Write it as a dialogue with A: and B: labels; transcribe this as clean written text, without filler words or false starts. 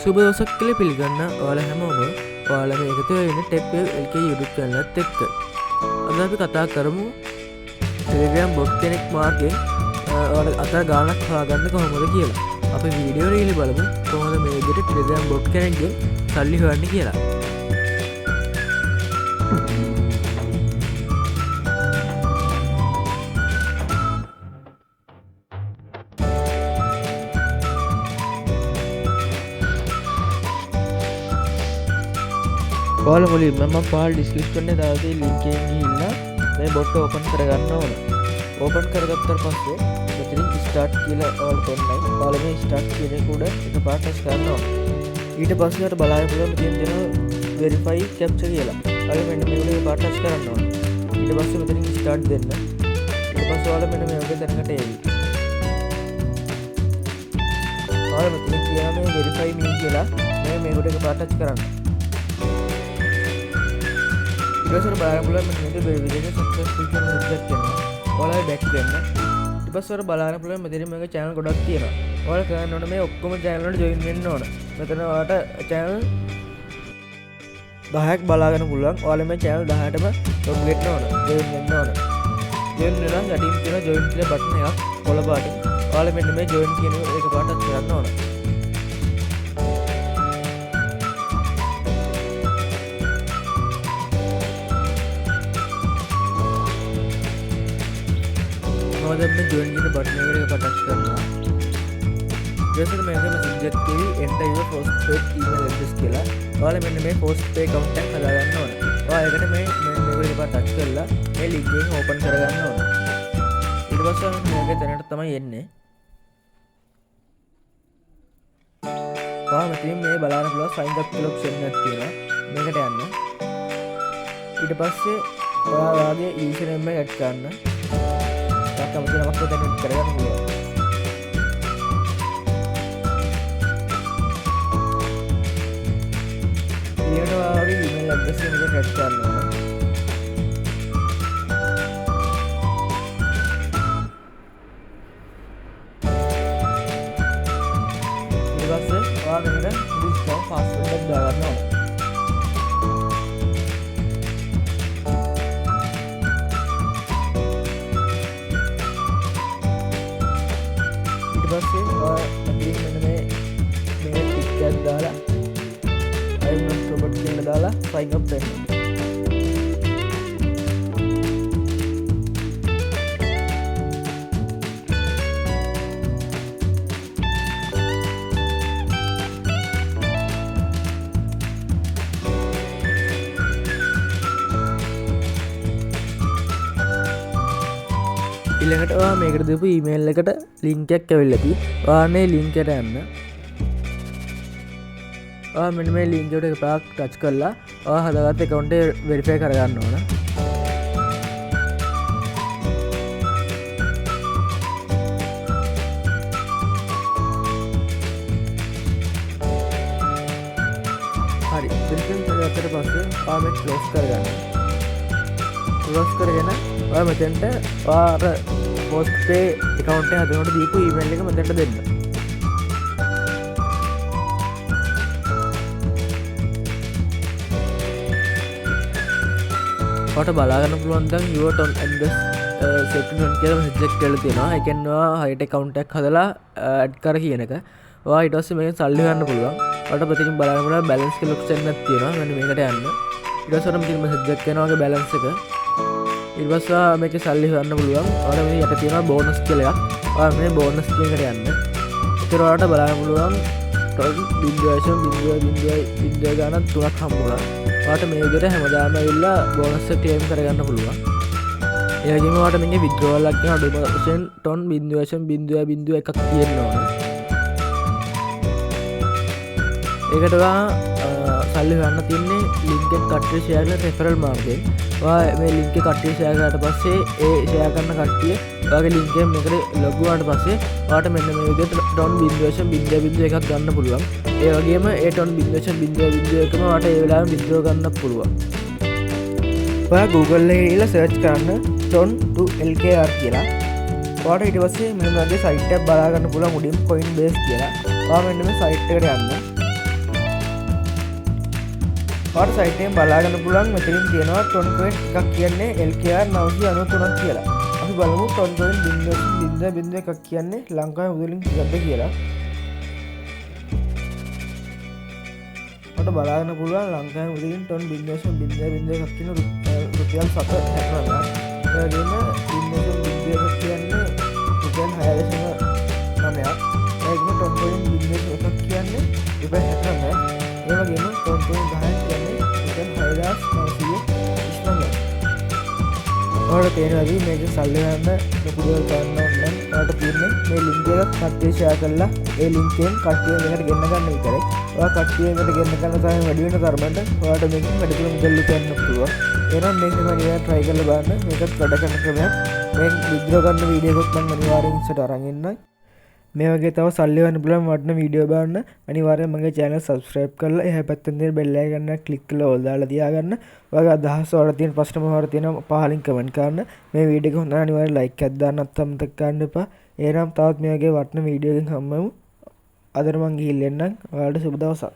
A: සුබ දවසක් කියලා පිළිගන්න ඔයාලා හැමෝම ඔයාලා මේ එකතු වෙලා ඉන්න Tech Wave LK YouTube channel එකත් එක්ක. අද අපි කතා කරමු Telegram bot කෙනෙක් මාර්ගයෙන් ඔයාලා අතර ගාණක් හොයාගන්න කොහොමද කියලා. අපි වීඩියෝ රීලි බලමු කොහොමද මේ විදිහට Telegram bot කෙනෙක්ගෙන් සල්ලි හොයන්නේ කියලා.
B: ඔයාලා මුලින්ම මම පහළ ඩිස්ක්‍රිප්ෂන් එකේ දාලා තියෙන ලින්ක් එකෙන් ගිහිල්ලා මේ බොට් ඕපන් කරගන්න ඕන. ඕපන් කරගත්තට පස්සේ මෙතනින් ස්ටාර්ට් කියලා ඔයාලට පෙන්නයි. ඔයාලා මේ ස්ටාර්ට් කියන එක උඩ එකපාරට ටච් කරන්න ඕන. ඊට පස්සේ ඔයාලට බලන්න පුළුවන් මෙතන තියෙනවා වෙරිෆයි කැප්චා කියලා. ඔයාලා මෙන්න මේ උඩ එකපාරට ටච් කරන්න ඕන. ඊට පස්සේ මෙතනින් ස්ටාර්ට් දෙන්න. ඊට පස්සේ ඔයාලා මෙන්න මේ වගේ තැනකට එවි. ඔයාලා මෙතනින් කියනවා මේ වෙරිෆයි මී කියලා. මේ උඩ එකපාරට ටච් කරන්න. ඊට පස්සේ බලන්න පුළුවන් මෙන්න මේ වෙරිෆිකේෂන් සක්සස්ෆුල් කියන මැසේජ් එකක් එනවා. ඔයාලා බැක් වෙන්න. ඊට පස්සේ ඔයාලා බලන්න පුළුවන් මෙතන මේක චැනල් ගොඩක් තියෙනවා. ඔයාලා කරන්න ඕන මේ ඔක්කොම චැනල් වලට ජොයින් වෙන්න ඕන. මෙතන ඔයාලට චැනල් 10ක් බලා ගන්න පුළුවන්. ඔයාලා මේ චැනල් 10ටම ලොග් වෙන්න ඕන, ජොයින් වෙන්න ඕන. ජොයින් වෙලා යටින් තියෙන ජොයින් කියලා බටන් එකක් කොළ පාටින්. ඔයාලා මෙන්න මේ ජොයින් කියන එක පාටක් කරන්න ඕන. මම දැන් මේ ජොයින් කියන බටන් එකට එක ටච් කරනවා. ඊට පස්සේ මේකේ මැසේජ් එකක් එවි enter your postpaid email address කියලා. ඔයාලා මෙන්න මේ postpay account එකක් හදාගන්න ඕන. ඔයා ඒකට මේ මේකට එකපාර ටච් කරලා මේ ලින්ක් එකෙන් ඕපන් කරගන්න ඕන. ඊට පස්සේ ඔයාලා මේකේ තැනට තමයි එන්නේ. ඔයා මෙතනින් මේ බලන්න පුළුවන් sign up කියලා ඔප්ෂන් එකක් තියෙනවා. මේකට යන්න. ඊට පස්සේ ඔයා ඔයාගේ username එක ඇඩ් කරන්න. කැමති නමක් ඔතන ඇඩ් කරගන්න පුළුවන්. ඊළඟට ඔයාගේ email address එක මෙතන ඇඩ් කරන්න ඕන. ඊට පස්සේ ඔයා මෙතන register password එකක් දාගන්න ඕන. ඊට පස්සේ ඔයා මෙතනින් මෙන්න මේ ටික් එකක් දාලා I am not robot කියලා දාලා sign up වෙන්න. ඊළඟට ඔයා මේකට දීපු ඊමේල් එකට ලින්ක් එකක් ඇවිල්ලා ඇති. ඔයා මේ ලින්ක් එකට යන්න. ඔයා මෙන්න මේ ලින්ක් එකට එකපාරක් ටච් කරලා ඔයා හදාගත්ත ඇකවුන්ට් එක වෙරිෆයි කරගන්න ඕන. හරි, වෙරිෆයි කරගත්තට පස්සේ ඔයා මේ ක්ලෝස් කරගන්න. ක්ලෝස් කරගෙන ඔයා මෙතෙන්ට ඔයා අර postpay account එක හදනකොට දීපු email එක මෙතෙන්ට දෙන්න. ඔයාට බලා ගන්න පුළුවන් දැන් your ton address set on කියලා මැසේජ් එකක් කියලා තියෙනවා. ඒ කියන්නේ ඔයා හරියට account එකක් හදලා ඇඩ් කර කියන එක. ඔයා ඊට පස්සේ මේකෙන් සල්ලි හොයන්න පුළුවන්. ඔයාට මෙතනින් බලන්න පුළුවන් balance කියලා ඔප්ෂන් එකක් තියෙනවා. මෙන්න මේකට යන්න. ඊට පස්සේ ඔයාට මෙතනින් මැසේජ් එකක් එනවා ඔයාගේ balance එක. ඊට පස්සේ ඔයා මේකේ සල්ලි හොයන්න පුළුවන්. ඔයාට මේ යට තියෙනවා බෝනස් කියලා එකක්. ඔයා මේ බෝනස් කියන එකට යන්න. ඒතර ඔයාලට බලන්න පුළුවන් ටොන් බිංදුවයි දශම බිංදුවයි බිංදුවයි බිංදුවයි ගානක් තුනක් හම්බ වුණා. ඔයාලට මේ විදිහට හැමදාම ඇවිල්ලා බෝනස් එක ක්ලේම් කරගන්න පුළුවන්. ඒ වගේම ඔයාලට මේකේ විත්ඩ්‍රෝවල් එකක් කියන අඩුම වශයෙන් ටොන් බිංදුවයි දශම බිංදුවයි බිංදුවයි එකක් තියෙන්න ඕන. ඒකට ඔයා සල්ලි හොයන්න තියෙන්නේ ලින්ක් එක කට්ටිය ෂෙයා කරලා රෙෆරල් මාර්ගයෙන්. ඔයා මේ ලින්ක් එක කට්ටිය ෂෙයා කරාට පස්සේ ඒ ෂෙයා කරන කට්ටිය ඔයාගේ ලින්ක් එකෙන් මේකට ලොග් වුණාට පස්සේ ඔයාට මෙන්න මේ විදිහට ටොන් බිංදුවයි දශම බිංදුවයි බිංදුවයි එකක් ගන්න පුළුවන්. ඒ වගේම ඒ ටොන් බිංදුවයි දශම බිංදුවයි බිංදුවයි එකම ඔයාට ඒ වෙලාවෙම විත්ඩ්‍රෝ ගන්න පුළුවන්. ඔයා Google එකේ ගිහලා සර්ච් කරන්න ton to LKR කියලා. ඔයාට ඊට පස්සේ මෙන්න මේ වගේ සයිට් එකක් බලා ගන්න පුළුවන් උඩින් Coinbase කියලා. ඔයා මෙන්න මේ සයිට් එකට යන්න.
A: ඔයාලට සයිට් එකෙන් බලා ගන්න පුළුවන් මෙතනින් තියෙනවා ටොන් කොයින් එකක් කියන්නේ LKR 993ක් කියලා. අපි බලමු ටොන් කොයින් 0.01 කියන්නේ ලංකාවේ මුදලින් කීයක්ද කියලා. ඔයාලට බලා ගන්න පුළුවන් ලංකාවේ මුදලින් ටොන් 0.01 කියන රුපියල් 769ක්. ඒ වගේම 0.01 කියන්නේ රුපියල් 6.9ක්. ඒ වගේම ටොන් කොයින් 0.1 කියන්නේ රුපියල් 69ක්. ඒ වගේම ටොන් කොයින් 10 කියන්නේ රුපියල් 6929ක්. ඔයාලට තේරෙනවා ඇති මේක සල්ලි හොයන්න ලොකු දේවල් කරන්න ඕනේ නැහැ. ඔයාලට තියෙන්නේ මේ ලින්ක් එක කට්ටිය ෂෙයා කරලා ඒ ලින්ක් එකෙන් කට්ටිය මේකට ගෙන්න ගන්න විතරයි. ඔයා කට්ටිය මේකට ගෙන්න ගන්න තරම වැඩි වෙන තරමට ඔයාලට මේකෙන් වැඩිපුර මුදල් උපයන්න පුළුවන්. එහෙනම් මේක අනිවාර්යෙන් try කරලා බලන්න. මේකත් වැඩ කරන ක්‍රමයක්. මේ විද්‍රෝ ගන්න වීඩියෝ එකත් මම අනිවාර්යෙන් ඉස්සරහට අරන් එන්නම්. මේ වගේ තව සල්ලි හොයන්න පුළුවන් වටින වීඩියෝ බලන්න අනිවාර්යෙන් මගේ channel subscribe කරලා එහා පැත්තෙන් තියෙන bell icon එක click කරලා all දාලා තියාගන්න. ඔයාගේ අදහස් ඔයාලට තියෙන ප්‍රශ්න මොනවා හරි තියෙනවා පහලින් comment කරන්න. මේ වීඩියෝ එක හොඳ නම් අනිවාර්යෙන් like එකක් දාන්නත් අමතක කරන්න එපා. එහෙනම් තවත් මේ වගේ වටින වීඩියෝ එකකින් හම්බෙමු. අදට මං ගිහින් එන්නම්. ඔයාලට සුබ දවසක්.